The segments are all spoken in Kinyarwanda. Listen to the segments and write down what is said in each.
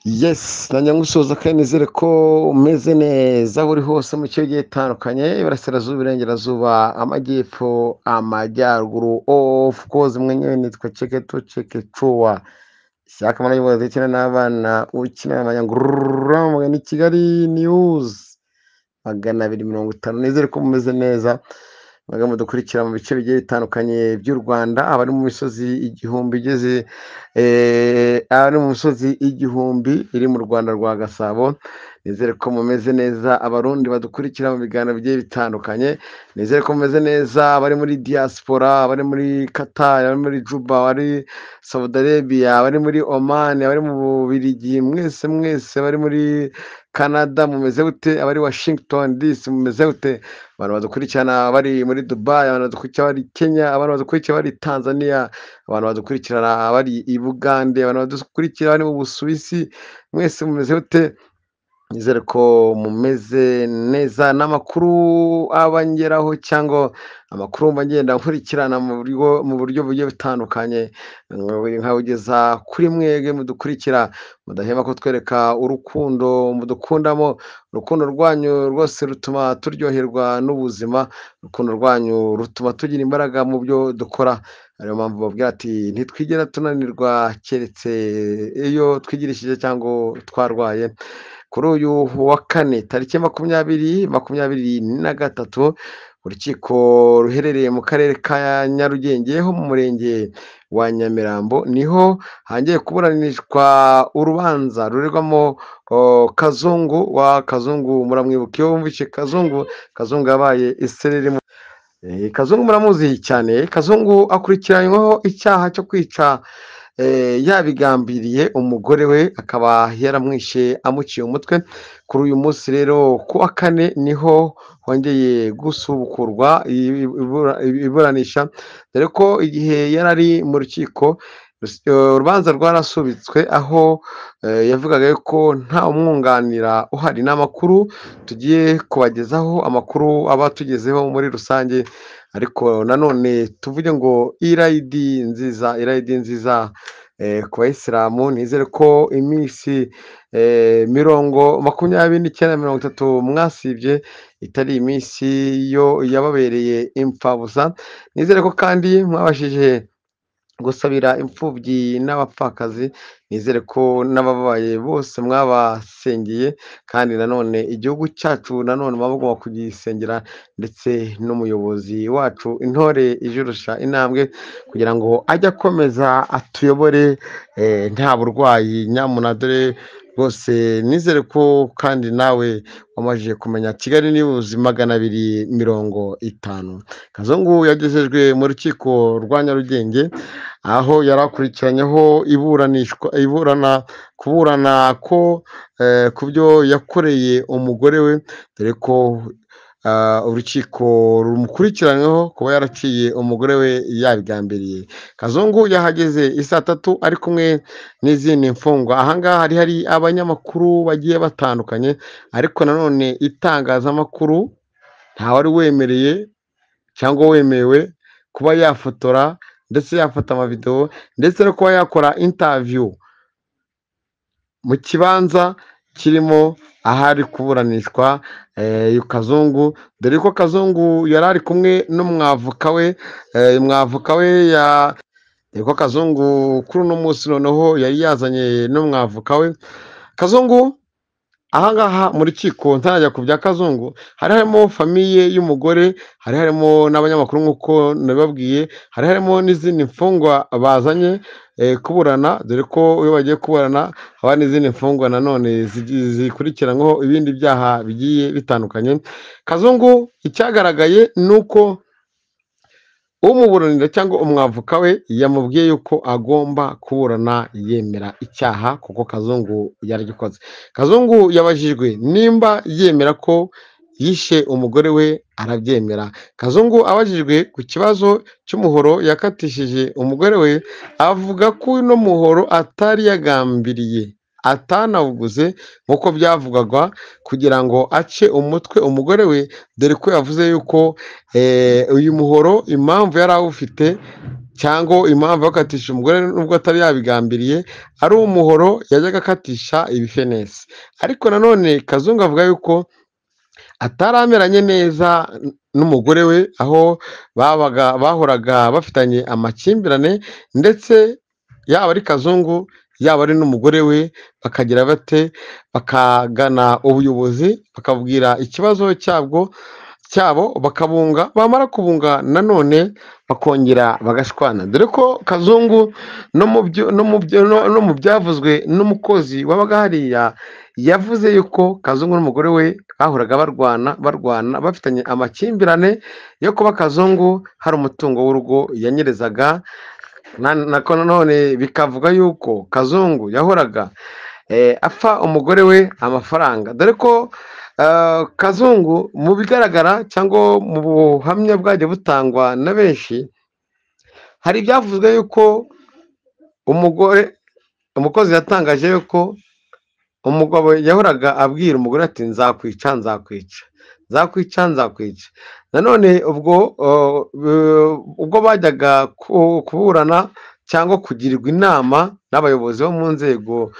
Yes, nanjye ngusuhuza kandi nizere ko umeze neza aho uri hose mu kigo gitandukanye, iburasirazuba, iburengerazuba, amajyepfo, amajyaruguru. Of course mwenyewe nitwa Cheketo Chekechuwa Ishyaka Mwana ukina n'abana ukina n'abanyangurura ni Kigali News 250. Nizere ko mumeze neza mwebwe mudukurikira mu bice bigiye bitandukanye by'u Rwanda, abari mu misozi igihumbi igeze abari mu misozi igihumbi iri mu Rwanda rwa Gasabo, nizere ko mumeze neza. Abarundi badukurikira mu biganiro bigiye bitandukanye, nizere ko mumeze neza. Abari muri diaspora, abari muri Qatar, abari muri Juba, abari Saudi Arabia, abari muri Oman, abari mu Bubiligi, mwese mwese abari muri Canada mumeze gute? Abari Washington DC mumeze gute? Abantu badukurikirana bari muri Dubai, abantu badukurikira bari Kenya, abantu badukurikira bari Tanzania, abantu badukurikirana bari i Bugande, abantu badukurikira bari mu Busuwisi, mwese mumeze gute? Nizere ko mumeze neza. N'amakuru abangeraho cyangwa amakuru mba ngenda nkurikirana mu buryo bugiye butandukanye, nkawugeza kuri mwebwe mudukurikira, mudahema kutwereka urukundo mudukundamo. Urukundo rwanyu rwose rutuma turyoherwa n'ubuzima, urukundo rwanyu rutuma tugira imbaraga mu byo dukora. Ariyo mpamvu babwira ati ntitwigera tunanirwa keretse iyo twigirishije cyangwa twarwaye. Kuri uyu wa kane tariki 20 23, urukiko ruherereye mu karere ka Nyarugenge ho mu murenge wa Nyamirambo niho hangiye kuburanishwa urubanza rurerwamo Kazungu wa Kazungu. Muramwibuka iyo wumvise Kazungu, Kazungu yabaye isereri. Kazungu muramuzi cyane. Kazungu akurikiranyweho icyaha cyo kwica yabigambiriye umugore we, akaba yaramwishe amuciye umutwe. Kuri uyu munsi rero ku wa kane niho hongeye gusubukurwa iburanisha, dore ko igihe yari ari mu rukiko urubanza rwarasubitswe, aho yavugaga ko nta umwunganira uhari. N'amakuru tugiye kubagezaho, amakuru aba atugezeho muri rusange, ariko nanone tuvuge ngo irayidi nziza, irayidi nziza ku bayisilamu. Nizere ko iminsi 29 30 mwasibye itari iminsi yo yababereye impfabusa. Nizere ko kandi mwabashije gusabira imfubyi n'abapfakazi, nizere ko n'ababaye bose mwabasengeye, kandi nanone igihugu cyacu nanone muba mugomba kugisengera, ndetse n'umuyobozi wacu intore ijurusha intambwe, kugira ngo ajye akomeza atuyobore nta burwayi nyamuna. Dore rwose nizere ko kandi nawe wamajije kumenya Kigali News 250. Kazungu yagejejwe mu rukiko rwa Nyarugenge, aho yari akurikiranyeho iburanishwa iburana kuburana ko ku byo yakoreye umugore we, dore ko urukiko rumukurikiranyweho kuba yaraciye umugore we yabigambiriye. Kazungu yahageze isaa 3 ari kumwe n'izindi mfungwa. Ahangaha hari hari abanyamakuru bagiye batandukanye, ariko nanone itangazamakuru ntawari wemereye cyangwa wemewe kuba yafotora ndetse yafata amavidewo ndetse no kuba yakora interview mu kibanza kirimo ahari kuburanishwa Kazungu, dore ko Kazungu yari ari kumwe n'umwavoka we, umwavoka we ya dore ko Kazungu kuri uno munsi noneho yari yazanye n'umwavoka we. Kazungu ahangaha mu rukiko, ntarajya ku bya Kazungu, hari harimo famiye y'umugore, hari harimo n'abanyamakuru nk'uko nabibabwiye, hari harimo n'izindi mfungwa bazanye kuburana, dore ko iyo bagiye kuburana haba n'izindi mfungwa nanone zikurikiranyweho ibindi byaha bigiye bitandukanye. Kazungu icyagaragaye ni uko umuburanira cyangwa umwavoka we yamubwiye yuko agomba kuburana yemera icyaha, kuko Kazungu yaragikoze. Kazungu yabajijwe nimba yemera ko yishe umugore we, arabyemera. Kazungu abajijwe ku kibazo cy'umuhoro yakatishije umugore we, avuga ko uno muhoro atari yagambiriye, atanawuguze nk'uko byavugwaga, kugira ngo ace umutwe umugore we, dore ko yavuze yuko uyu muhoro impamvu yari awufite cyangwa impamvu akatisha umugore nubwo atari yabigambiriye ari umuhoro yajyaga akatisha ibifenesi. Ariko nanone Kazungu avuga yuko atarameranye neza n'umugore we, aho babaga bahoraga bafitanye amakimbirane, ndetse yaba ari Kazungu yaba ari n'umugore we bakagira bate, bakagana ubuyobozi bakabwira ikibazo cyabo bakabunga, bamara kubunga nanone bakongera bagashwana. Dore ko Kazungu no mu byavuzwe n'umukozi wabaga hariya yavuze yuko Kazungu n'umugore we bahoraga barwana bafitanye amakimbirane yo kuba Kazungu hari umutungo w'urugo yanyerezaga, nako nanone bikavuga yuko Kazungu yahoraga apfa umugore we amafaranga. Dore ko Kazungu mu bigaragara cyangwa mu buhamya bwagiye butangwa na benshi, hari ibyavuzwe yuko umugore umukozi yatangaje yuko umugabo yahoraga abwira umugore ati nzakwica nzakwica nzakwica nzakwica. Nanone ubwo bajyaga kuburana cyangwa kugirirwa inama n'abayobozi bo mu nzego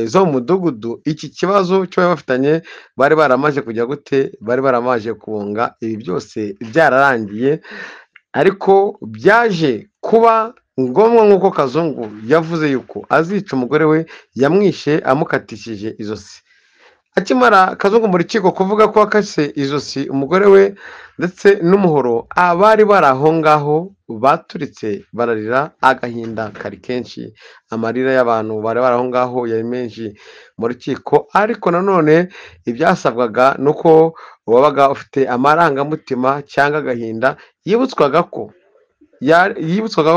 zo mu mudugudu, iki kibazo cyo bafitanye bari baramaje kujya gute, bari baramaje kubunga, ibi byose byararangiye. Ariko byaje kuba ngombwa nk'uko Kazungu yavuze yuko azica umugore we, yamwishe amukatishije izosi. Akimara Kazungu mu rukiko kuvuga ko akase izosi umugore we ndetse n'umuhoro, abari bari aho ngaho baturitse bararira, agahinda kari kenshi, amarira y'abantu bari bari aho ngaho yari menshi mu rukiko. Ariko nanone ibyasabwaga nuko uwabaga ufite amarangamutima cyangwa agahinda yibutswaga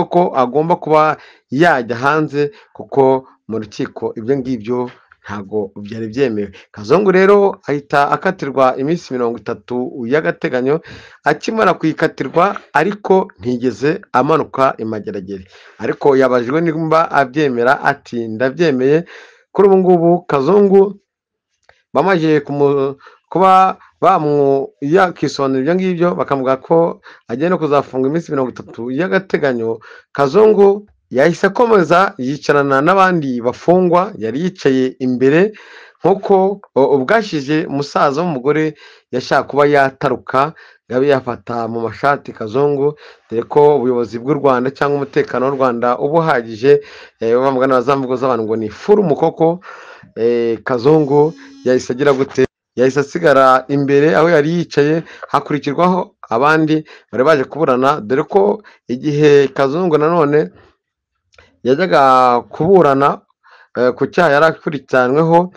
ko agomba kuba yajya hanze, kuko mu rukiko ibyo ngibyo ntabwo byari byemewe. Kazungu rero ahita akatirwa iminsi 30 y'agateganyo. Akimara kuyikatirwa ariko ntigeze amanuka imageragere, ariko yabajijwe nimba abyemera ati ndabyemeye. Kuri ubu ngubu Kazungu bamaze kuba yakisobanura ibyo ngibyo, bakamuga ko agiye no kuzafunga iminsi 30 y'agateganyo. Kazungu yahise akomeza yicarana n'abandi bafungwa, yari yicaye imbere nk'uko ubwashije umusaza w'umugore yashaka kuba yataruka ngo abe yafata mu mashati Kazungu, dore ko ubuyobozi bw'u Rwanda cyangwa umutekano w'u Rwanda uba uhagije. Bamugana bazamvugo z'abantu ngo ni furu mukoko. Kazungu yahise agira gute, yahise asigara imbere aho yari yicaye, hakurikirwaho abandi bari baje kuburana. Dore ko igihe Kazungu nanone yajyaga kuburana ku cyaha yari akurikiranyweho,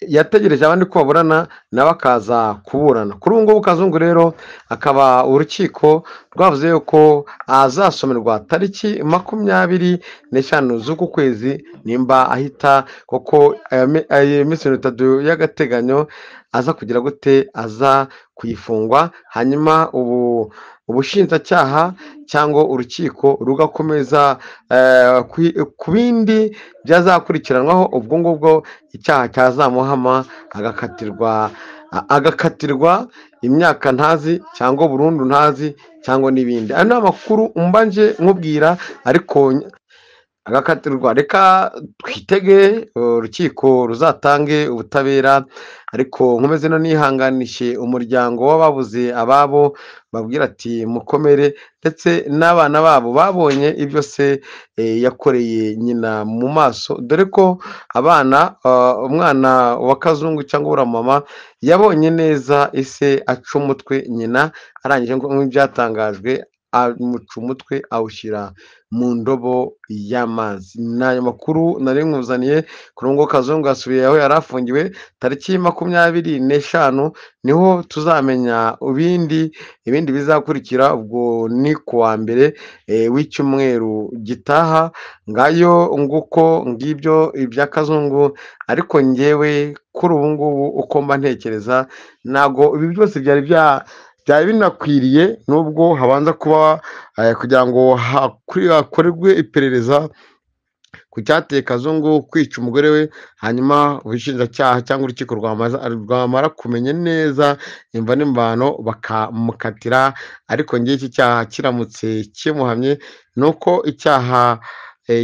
yategereje abandi ko baburana nawe akaza kuburana. Kuri ubu ngubu Kazungu rero akaba urukiko rwavuze yuko azasomerwa tariki 25 z'uku kwezi, nimba ahita kuko iminsi 30 y'agateganyo aza kugira gute, aza kuyifungwa. Hanyuma ubu ubushinjacyaha cyangwa urukiko rugakomeza ku bindi byazakurikiranwaho, ubwo ngubwo icyaha cyazamuhama agakatirwa imyaka ntazi cyangwa burundu ntazi cyangwa n'ibindi. Aya ni amakuru mbanje nkubwira, ariko agakatirwa. Reka twitege urukiko ruzatange ubutabera, ariko nkomeze no nihanganishe umuryango w'ababuze ababo, babwira ati mukomere, ndetse n'abana babo babonye ibyo se yakoreye nyina mu maso. Dore ko abana, umwana wa Kazungu cyangwa uriya mama yabonye neza ise aca umutwe nyina, arangije nk'ibyatangajwe amuca umutwe awushyira mu ndobo y'amazi. N'ayo makuru nari nkuzaniye. Kuri ngo Kazungu asubiye aho yari afungiwe tariki 25, niho tuzamenya ibindi bizakurikira. Ubwo ni ku wa mbere w'icyumweru gitaha. Ngayo nguko ngibyo ibya Kazungu. Ariko ngewe kuri ubu ngubu uko mba ntekereza, ntabwo ibi byose byari binakwiriye, nubwo habanza kuba kugira ngo hakorerwe iperereza ku cyateye Kazungu kwica umugore we, hanyuma ubushinjacyaha cyangwa urukiko rwamara kumenya neza imva n'imvano bakamukatira. Ariko ngewe iki cyaha kiramutse kimuhamye, ni uko icyaha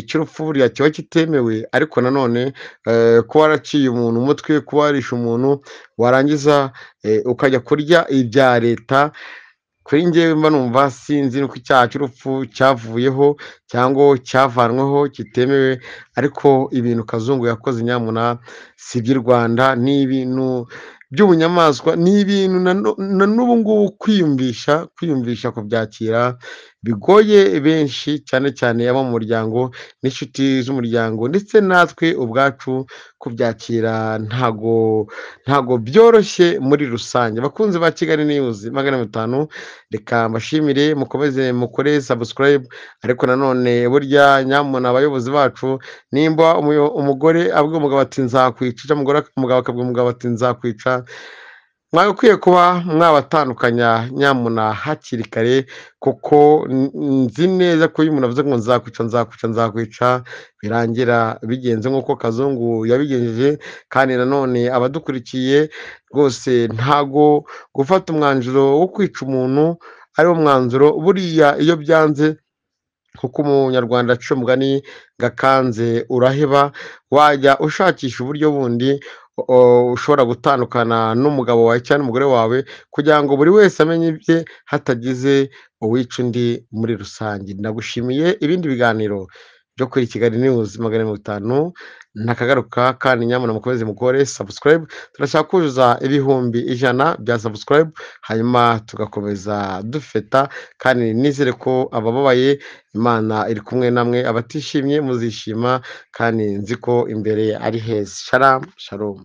cy'urupfu buriya kiba kitemewe, ariko nanone kuba waraciye umuntu umutwe, kuba warishe umuntu, warangiza ukajya kurya ibya leta, kuri njyewe mba numva sinzi nuko icyaha cy'urupfu cyavuyeho cyangwa cyavanweho kitemewe. Ariko ibintu Kazungu yakoze nyamuna si iby'i Rwanda, ni ibintu by'ubunyamaswa, ni ibintu na n'ubu ngubu kwiyumvisha kubyakira bigoye benshi, cyane cyane abo mu muryango n'inshuti z'umuryango, ndetse natwe ubwacu kubyakira ntago byoroshye muri rusange. Bakunzi ba Kigali News 500, reka mbashimire, mukomeze mukore subscribe. Ariko nanone burya nyamuna abayobozi bacu, nimba umugore abwiye umugabo ati nzakwica, cyangwa umugabo akabwira umugabo ati nzakwica, mwagakwiye kuba mwabatandukanya nyamuna hakiri kare, kuko nzi neza ko iyo umuntu avuze ngo nzakwica, nzakwica, nzakwica, birangira bigenze nk'uko Kazungu yabigenjeje. Kandi nanone abadukurikiye rwose ntago gufata umwanzuro wo kwica umuntu ari wo mwanzuro, buriya iyo byanze, kuko umunyarwanda aca umugani gakanze uraheba, wajya ushakisha uburyo bundi ushobora gutandukana n'umugabo wawe cyangwa n'umugore wawe, kugira ngo buri wese amenye ibye hatagize uwica undi muri rusange. Ndagushimiye. Ibindi biganiro byo kuri Kigali News 500 nakagaruka, kandi nyamuna mukomeze mukore subscribe. Turashaka kuzuza 100,000 bya subscribe, hanyuma tugakomeza dufeta. Kandi nizere ko abababaye Imana iri kumwe namwe, abatishimye muzishima, kandi nzi ko imbere ari heza. Shalom, shalom.